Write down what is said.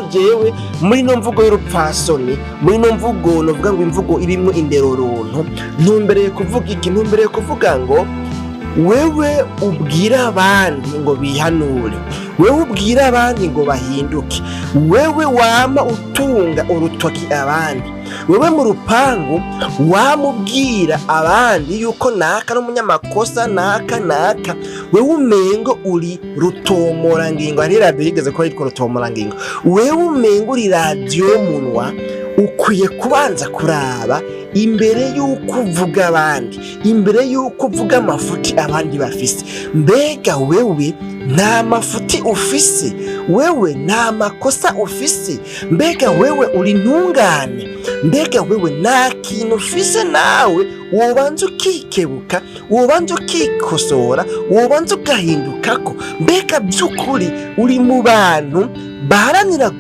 Mugabo jewe muri no mvugo y'urupfasoni, muri no mvugo novuga ngo imvugo irimwo inderoruntu, ntumbereye kuvuga iki? Ntumbereye kuvuga ngo wewe ubwira abandi ngo bihanure, wewe ubwira abandi ngo bahinduke, wewe wama utunga urutoki abandi, wewe mu rupangu wama ubwira abandi yuko naka n'umunyamakosa, naka naka, wewe umengo uri rutomorangingo. Hari radiyo yigeze kuba yitwa rutomorangingo. Wewe umengo uri radiyo munwa. Ukwiye kubanza kuraba imbere y'uko uvuga abandi, imbere y'uko uvuga amafuti abandi bafise. Mbega wewe nta mafuti ufise? Wewe nta makosa ufise? Mbega wewe uri ntungane? Mbega wewe nta kintu ufise? Nawe wobanza ukikebuka, wobanza ukikosora, wobanza ugahindukako. Mbega by'ukuri uri mu bantu baharanira